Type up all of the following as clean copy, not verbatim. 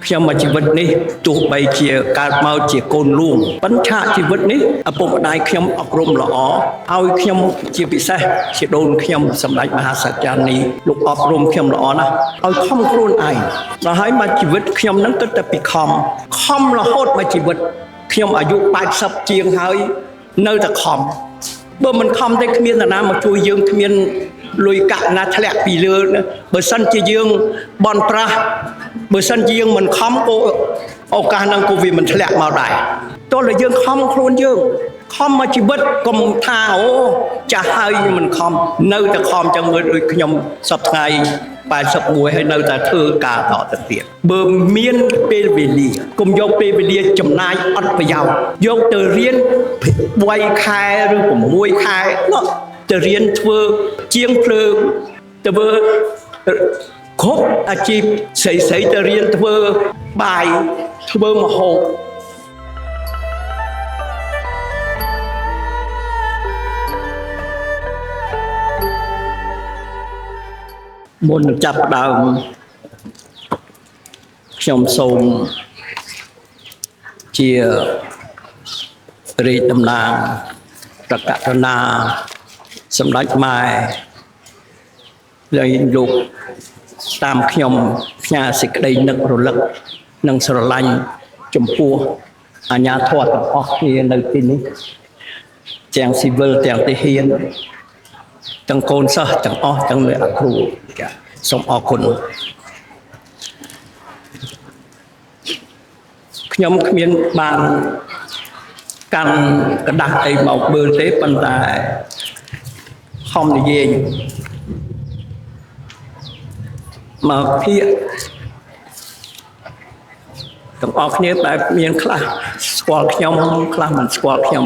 ខ្ញុំមកជីវិតនេះទោះបីជាកើតមកជាកូនលួងប៉ុន្តែជីវិតនេះឪពុកម្ដាយខ្ញុំអប់រំល្អឲ្យខ្ញុំជាពិសេសជាដូនខ្ញុំសម្ដេចមហាសច្ចានីលោកអប់រំខ្ញុំល្អណាស់ឲ្យខំខ្លួនឯងដល់ហើយមកជីវិតខ្ញុំនឹងគិតតែពីខំខំរហូតមកជីវិតខ្ញុំអាយុ80ជាងហើយនៅតែខំបើមិនខំទេគ្មាននរណាមកជួយយើងគ្មានលុយកាក់ណាធ្លាក់ពីលើណាបើសិនជាយើងបន់ប្រាស់បើសិនជាយើងមិនខំក៏ឱកាសហ្នឹងក៏វាមិនធ្លាក់មកដែរទោះតែយើងខំខ្លួនយើងខំមកជីវិតកុំថាអូចាស់ហើយមិនខំនៅតែខំចឹងមើលដូចខ្ញុំសប្តាហ៍ថ្ងៃ81ហើយនៅតែធ្វើការតទៅទៀតបើមានពេលវេលាកុំយកពេលវេលាចំណាយអត់ប្រយោជន៍យកទៅរៀន3ខែឬ6ខែនោះទៅរៀនធ្វើជាងភ្លើងទៅធ្វើគ្រប់អាជីពស្រីស្រីទៅរៀនធ្វើបាយធ្វើម្ហូបមុននឹងចាប់ផ្ដើមខ្ញុំសូមជារាជតំណាងប្រកាសណាសម្ដេចម៉ែហើយលោកតាមខ្ញុំផ្ញើសេចក្តីនឹករលឹកនិងស្រឡាញ់ចំពោះអាជ្ញាធរទាំងអស់គ្នានៅទីនេះទាំងស៊ីវិលទាំងទាហានទាំងកូនសិស្សទាំងអស់ទាំងអ្នកគ្រូចាសូមអរគុណខ្ញុំគ្មានបានកាន់กระดาษអីមកមើលទេប៉ុន្តែខំនិយាយមកភាកទាំងអស់គ្នាបែបមានខ្លះស្គាល់ខ្ញុំខ្លះមិនស្គាល់ខ្ញុំ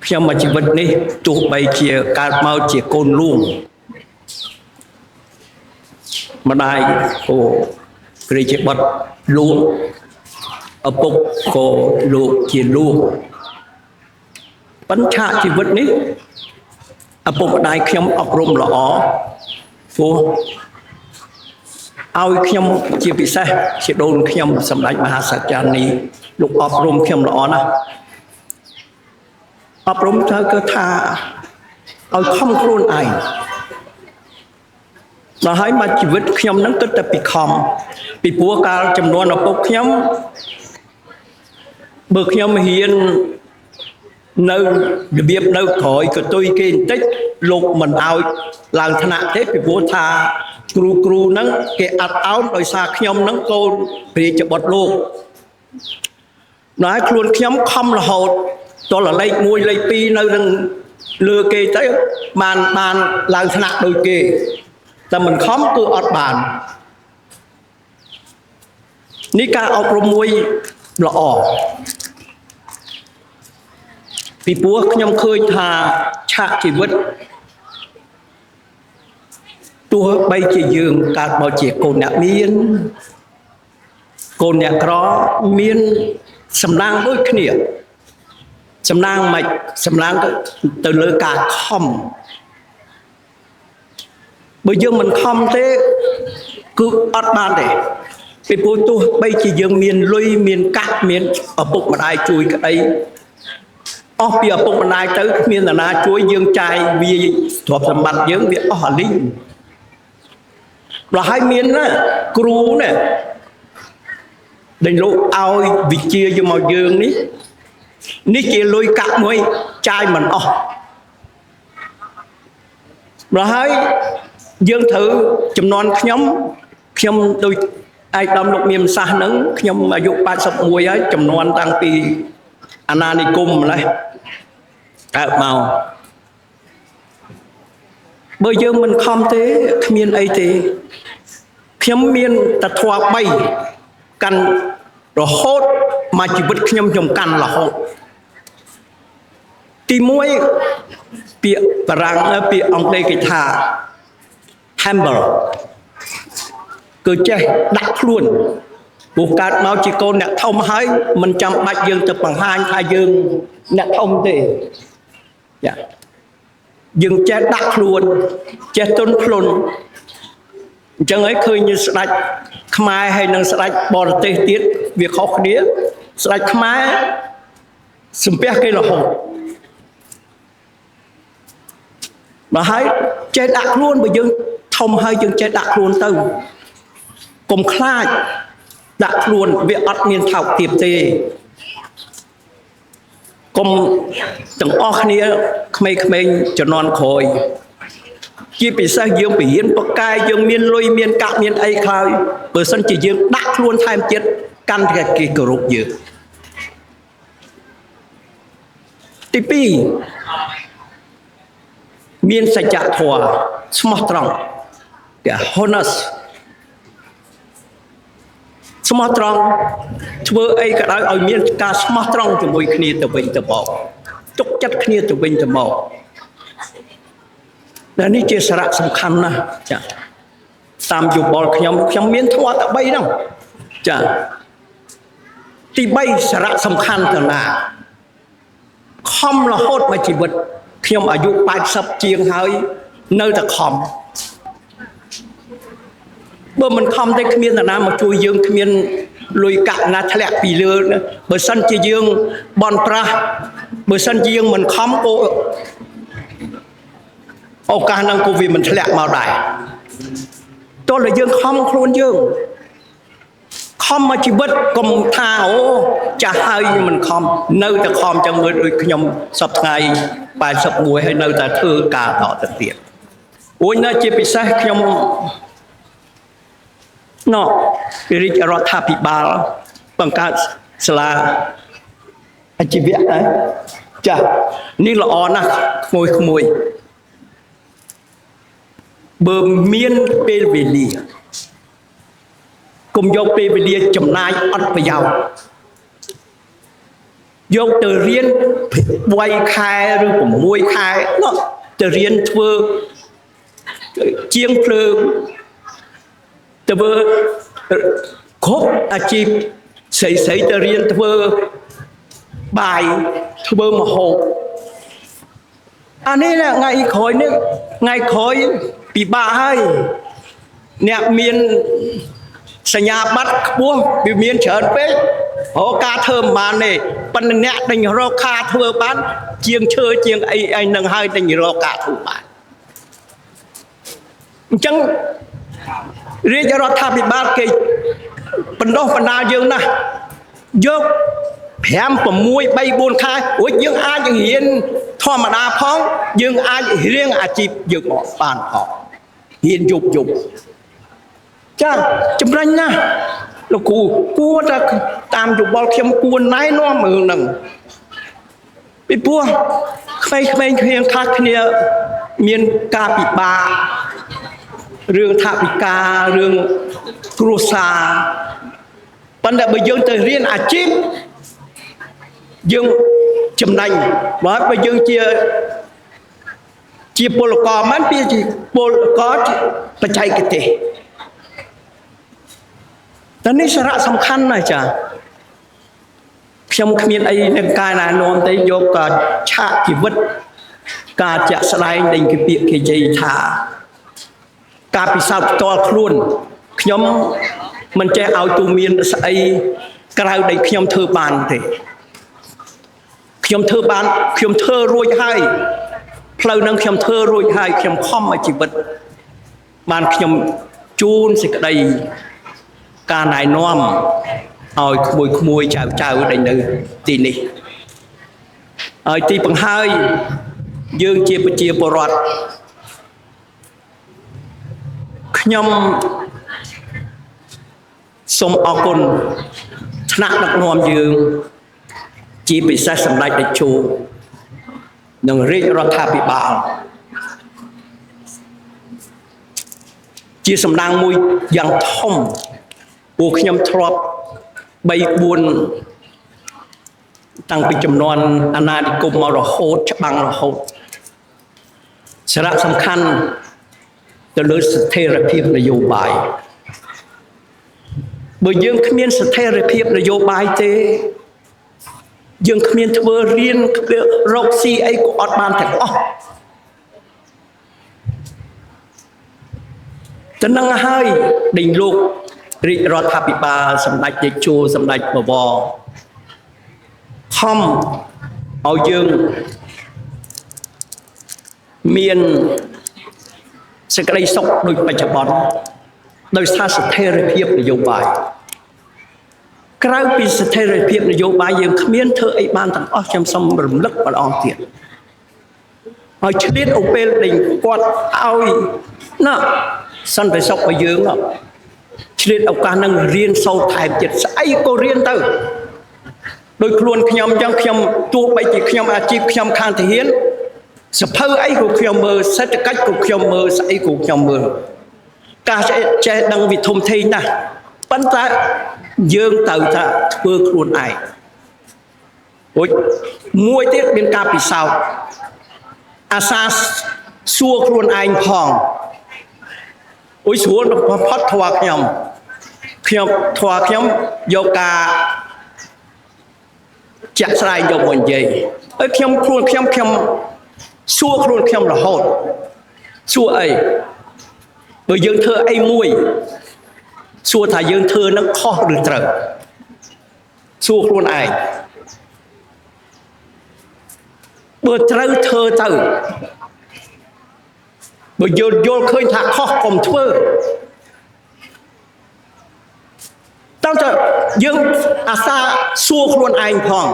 ខ្ញុំមកជីវិតនេះទោះបីជាកើតមកជាកូនលួងម្ដាយក៏ព្រះជាបុត្រលួងឪពុកក៏លោកជាលួងប៉ុន្តែជីវិតនេះឪពុកម្ដាយខ្ញុំអប់រំល្អព្រោះឲ្យខ្ញុំជាពិសេសជាដូនខ្ញុំសម្ដេចមហាសច្ចានីលោកអប់រំខ្ញុំល្អណាស់អប់រំទៅគឺថាឲ្យខំខ្លួនឯងដល់ហើយមកជីវិតខ្ញុំនឹងគិតតែពីខំពីព្រោះកាលចំនួនឪពុកខ្ញុំបើខ្ញុំហ៊ាននៅរបៀបនៅក្រោយកតុយគេបន្តិចលោកមិនឲ្យឡើងថ្នាក់ទេពីព្រោះថាគ្រូគ្រូហ្នឹងគេអត់អោនដោយសារខ្ញុំហ្នឹងកូនព្រះរាជបុត្រលោកដល់ហើយខ្លួនខ្ញុំខំរហូតទល់លេខ1លេខ2នៅនឹងលើគេទៅបានឡើងថ្នាក់ដូចគេតែមិនខំគឺអត់បាននេះការអប់រំមួយល្អពីព្រោះខ្ញុំឃើញថាឆាកជីវិតទោះបីជាយើងកើតមកជាកូនអ្នកមានកូនអ្នកក្រមានសំណាងដូចគ្នាសំណាងមិនសំណាងទៅលើការខំបើយើងមិនខំទេគឺអត់បានទេពីព្រោះទោះបីជាយើងមានលុយមានកាក់មានឪពុកម្ដាយជួយក្តីអស់ពីឪពុកម្ដាយទៅគ្មាននរណាជួយយើងចាយវាទ្រព្យសម្បត្តិយើងវាអស់អាលីងដល់ហើយមានណាគ្រូណាដែលលោកឲ្យវិជាយកមកយើងនេះនេះជាលុយកាក់មួយចាយមិនអស់ដល់ហើយយើងត្រូវចំនួនខ្ញុំដូចឯកឧត្តមលោកមានសាសហ្នឹងខ្ញុំអាយុ81ហើយចំនួនតាំងពីអាណានិគមម្លេះកើតមកបើយើងមិនខំទេគ្មានអីទេខ្ញុំមានតធម៌3កាន់រហូតមកជីវិតខ្ញុំកាន់រហូតទី1ពាក្យបារាំងពាក្យអង់គ្លេសគេថា humble គឺចេះដាក់ខ្លួនព្រោះកើតមកជាកូនអ្នកធំហើយមិនចាំបាច់យើងទៅបង្ហាញថាយើងអ្នកធំទេយើងចេះដាក់ខ្លួនចេះទន់ភ្លន់ អញ្ចឹងហើយឃើញស្ដេចខ្មែរហើយនិងស្ដេចបរទេសទៀតវាខុសគ្នាស្ដេចខ្មែរសំពះគេរហូតបើហើយចេះដាក់ខ្លួនបើយើងធំហើយយើងចេះដាក់ខ្លួនទៅកុំខ្លាចដាក់ខ្លួនវាអត់មានថោកទាបទេកុំទាំងអស់គ្នាក្មេងៗជំនាន់ក្រោយជាពិសេសយើងពរៀនបកកែយើងមានលុយមានកាក់មានអីខ្ឡើយបើសិនជាយើងដាក់ខ្លួនថែមទៀតកាន់តែគេគោរពយើងទី2មានសច្ចធម៌ស្មោះត្រង់គេ honest ស្មោះត្រង់ធ្វើអីក៏ដោយឲ្យមានការស្មោះត្រង់ជាមួយគ្នាទៅវិញទៅមកទុកចិត្តគ្នាទៅវិញទៅមកដែលនេះជាសារៈសំខាន់ណាស់ចាតាមយោបល់ខ្ញុំខ្ញុំមានធម៌តែ3ហ្នឹងចាទី3សារៈសំខាន់ទៅណាខំរហូតមកជីវិតខ្ញុំអាយុ80ជាងហើយនៅតែខំបើមិនខំទេគ្មាននរណាមកជួយយើងគ្មានលុយកាក់ណាធ្លាក់ពីលើបើសិនជាយើងបន់ប្រាស់បើសិនជាយើងមិនខំក៏ឱកាសហ្នឹងក៏វាមិនធ្លាក់មកដែរទោះតែយើងខំខ្លួនយើងខំមកជីវិតកុំថាអូចាស់ហើយមិនខំនៅតែខំចឹងមើលដូចខ្ញុំសប្តាហ៍ថ្ងៃ81ហើយនៅតែធ្វើការតទៅទៀតអូយណាជាពិសេសខ្ញុំណោរាជរដ្ឋាភិបាលបង្កើតសាលាអាជីវៈណាចានេះល្អណាស់ក្មួយក្មួយបើមានពេលវេលាកុំយកពេលវេលាចំណាយអត់ប្រយោជន៍យកទៅរៀន3ខែឬ6ខែណោះទៅរៀនធ្វើជាងភ្លើងទៅធ្វើគ្រប់អាជីពស្រីស្រីទៅរៀនធ្វើបាយធ្វើម្ហូបអានេះថ្ងៃក្រោយនេះថ្ងៃក្រោយពិបាកហើយអ្នកមានសញ្ញាបត្រខ្ពស់វាមានច្រើនពេករកការធ្វើមិនបានទេប៉ុន្តែអ្នកដេញរកការធ្វើបានជាងឈើជាងអីអីនឹងហើយដេញរកការធ្វើបានអញ្ចឹងរាជរដ្ឋាភិបាលគេបណ្ដោះបណ្ដាលយើងណាស់យក5 6 3 4ខែរួចយើងអាចរៀនធម្មតាផងយើងអាចរៀនអាជីពយើងមកបានផងរៀនយប់យប់ចាចម្រាញ់ណាស់លោកគ្រូគួរតែតាមយោបល់ខ្ញុំគួរណែនាំរឿងហ្នឹងពីព្រោះក្មេងៗគ្នាខ្លះគ្នាមានការពិបាករឿងថវិការឿងគ្រួសារប៉ុន្តែបើយើងទៅរៀនអាជីពយើងចំណេញបើយើងជាពលករមិនពីជាពលករបច្ចេកទេសតែនេះសារៈសំខាន់ណាស់ចាខ្ញុំគ្មានអីនឹងការណែនាំទេយកក៏ឆាកជីវិតការជាក់ស្ដែងដែលគេពាក្យគេនិយាយថាការពិសោធន៍ផ្ទាល់ខ្លួនខ្ញុំមិនចេះឲ្យទូមានស្អីក្រៅដែលខ្ញុំធ្វើបានទេខ្ញុំធ្វើបានខ្ញុំធ្វើរួចហើយផ្លូវនឹងខ្ញុំធ្វើរួចហើយខ្ញុំខំឲ្យជីវិតបានខ្ញុំជូនសេចក្តីការណែនាំឲ្យក្មួយក្មួយចៅចៅដែលនៅទីនេះហើយទីបង្ហើយយើងជាប្រជាពលរដ្ឋខ្ញុំសូមអរគុណថ្នាក់ដឹកនាំយើងជាពិសេសសម្ដេចតេជោនិងរាជរដ្ឋាភិបាលជាសម្ដាងមួយយ៉ាងធំពួកខ្ញុំធ្លាប់3 4តាំងពីចំនួនអាណានិគមមករហូតច្បាំងរហូតសារៈសំខាន់ទៅលើស្ថិរភាពនយោបាយបើយើងគ្មានស្ថិរភាពនយោបាយទេយើងគ្មានធ្វើរៀនរកស៊ីអីក៏អត់បានទាំងអស់ ទៅនឹងហើយដេញលោករាជរដ្ឋាភិបាលសម្ដេចតេជោសម្ដេចបវរខំឲ្យយើងមានសេចក្តីសុខដូចបច្ចុប្បន្នដោយសារស្ថិរភាពនយោបាយក្រៅពីស្ថិរភាពនយោបាយយើងគ្មានធ្វើអីបានទាំងអស់ខ្ញុំសូមរំលឹកម្ដងទៀតហើយឆ្លៀតអូពេលដេញគាត់ឲ្យណាសន្តិសុខរបស់យើងណាឆ្លៀតឱកាសនឹងរៀនសូត្រថែមទៀតស្អីក៏រៀនទៅដោយខ្លួនខ្ញុំអញ្ចឹងខ្ញុំទោះបីជាខ្ញុំអាជីពខ្ញុំខាងទាហានសភៅអីក៏ខ្ញុំមើលសេដ្ឋកិច្ចក៏ខ្ញុំមើលស្អីក៏ខ្ញុំមើលការចេះដឹងវិធំធេងណាស់ប៉ុន្តែយើងត្រូវតែធ្វើខ្លួនឯងរួចមួយទៀតមានការពិសោធន៍អាសាសួរខ្លួនឯងផងអុយស្រួលបំផុតធွာខ្ញុំខ្ញុំធွာខ្ញុំយកការជាក់ស្ដែងយកមកនិយាយហើយខ្ញុំខ្លួនខ្ញុំខ្ញុំសួរខ្លួនខ្ញុំរហូតសួរអីបើយើងធ្វើអីមួយសួរថាយើងធ្វើនឹងខុសឬត្រូវសួរខ្លួនឯងបើត្រូវធ្វើទៅបើយល់យល់ឃើញថាខុសកុំធ្វើតើតើយើងអាសាសួរខ្លួនឯងផង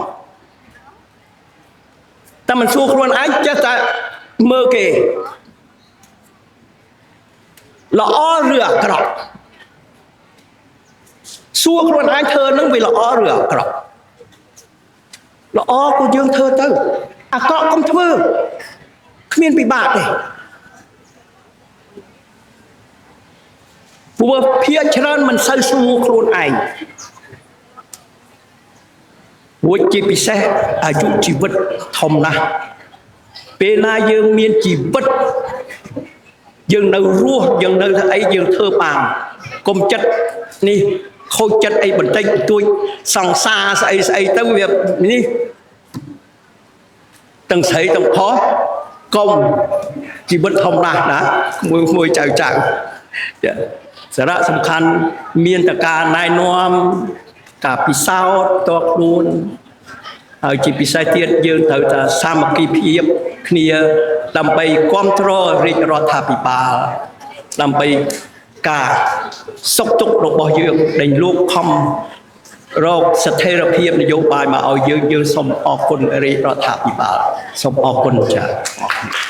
តែមិនសួរខ្លួនឯងចេះតែមើលគេល្អឬអាក្រក់សួរខ្លួនឯងធ្វើនឹងវាល្អឬអាក្រក់ល្អក៏យើងធ្វើទៅអាក្រក់កុំធ្វើគ្មានពិបាកទេព្រោះភាគច្រើនមិនសូវសួរខ្លួនឯងរួចជាពិសេសអាយុជីវិតធំណាស់ពេលណាយើងមានជីវិតយើងនៅរស់យើងនៅធ្វើអីយើងធ្វើបានកុំចិត្តនេះខូចចិត្តអីបន្តិចបន្តួចសង្សារស្អីស្អីទៅវានេះទាំងស្រីទាំងផុសកុំជីវិតធំណាស់ណាមួយមួយចៅចៅសារៈសំខាន់មានតការណែនាំការពិសោធន៍តខ្លួនហើយជាពិសេសទៀតយើងត្រូវតែសាមគ្គីភាពគ្នាដើម្បីគ្រប់គ្រងរាជរដ្ឋាភិបាលដើម្បីការសុខទុក្ខរបស់យើងដែលលោកខំរកស្ថិរភាពនយោបាយមកឲ្យយើងយើងសូមអរគុណរាជរដ្ឋាភិបាលសូមអរគុណចា៎អរគុណ។